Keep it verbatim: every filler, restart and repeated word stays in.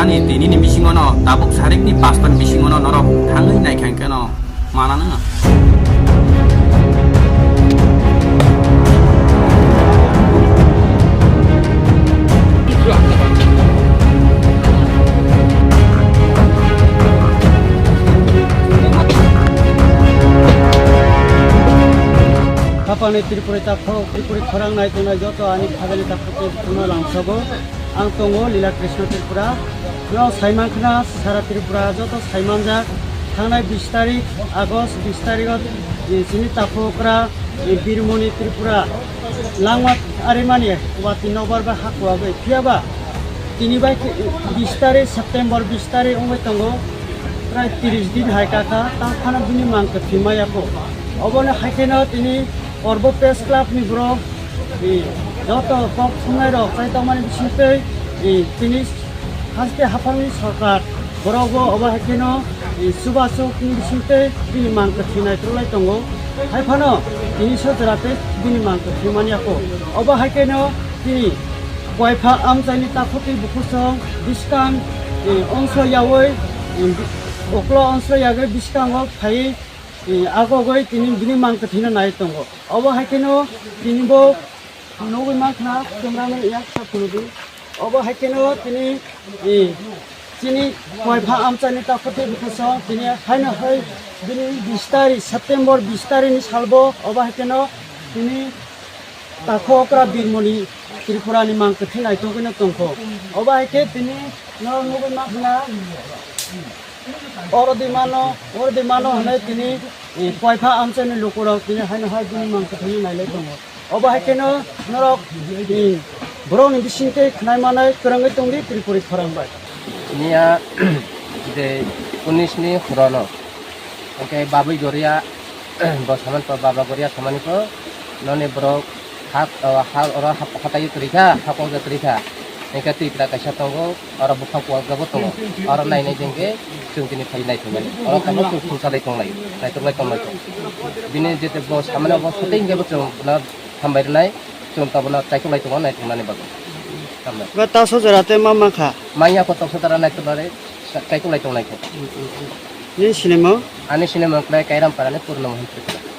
Ani tini ni bisingo no tabuk sarik ni pastor bisingo no norok thangwi nai khankhe no manana. Khapani Tripuri takhuk, Tripuri khorang nai tongnai joto ani khajani takhuk tei bukhukno langsago. Ang tongo Lila Krishna Tripura. No saiman khna sara Tripura joto saimanjak. Thangnai bis tarik August bis tarik o, eh, chini takhuk okra, eh, Birmoni Tripura langma arimani wati nobar ba hakuagwi phiyaba tini bai khe bis tarik September bis tarik wngwi tongo. Prai tris din hai kaka, tang phano bini mang kwthwi maya kho. Obono hai kheno tini Porbo Press Club ni borok, eh, joto kok thumnai rok chai tongmani bisingtwi, eh, tini haste haphangni sorkar borokbo obo hai kheno, eh, chubasukni bisingtwi bini mang kwthwi naitroklai tongo. Hai phano tini sojora tei bini mang kwthwi manya kho. Obo hai kheno tini Koipha amchaini takhuk tei bukhusong bwskang, eh, onsro yaui, eh, bi-, oklo onsro yagwi bwskango phaiwi, eh, agogwi tini bini mang kwthwino nai tongo. Obo hai kheno tini bo nugwi mankha, cameraman yak sa phunugwi. Obo hai kheno tini, eh, chini Koipha amchaini takhuk tei bukhusong tini haino hai bini bis tarik, September bis tarik ni salbo obo hai kheno tini takhuk okra Birmoni Tripura ni mang kwthwi naitugwino tongkho. Obo hai khe tini no nugwi mankha, oro di mano, oro di mano hwnwi tini, eh, Koipha amchaini lukurok tini haino hai bini mang kwthwino nailai tongo. Obo hai kheno norok, eh, borokni bisingtwi khwnai manai kwrwngwi tongdi Tripuri khorang bai. Niya je unis ni horono, hwnkhe babwi goria, bo saman po, baba goria samani po, noni borok ha, ha, oro ha, hatai kwrwi kha, ha kok kwrwi kha. Hwnkhe twi pla kaisa tongo, oro buphang kuwak jabo tongo. Oro nai nai jengke chwng tini phai nai thangmani. Oro tamo chwng sung salai tonglai, nai tonglai tonglai. Bini jete bo samani bo sotei hwnkhe bo chwng bono hambai rwnai, chwng tobono chaikolai tongo nai tongnani bagwi. Hambai. Ba taso jora tei ma mankha? Manya ko toksa tara nai tongnani, chaikolai tonglai kho. Ni sinimo? Ani sinimo khlai Kairam parani Purno Mohan Tripura.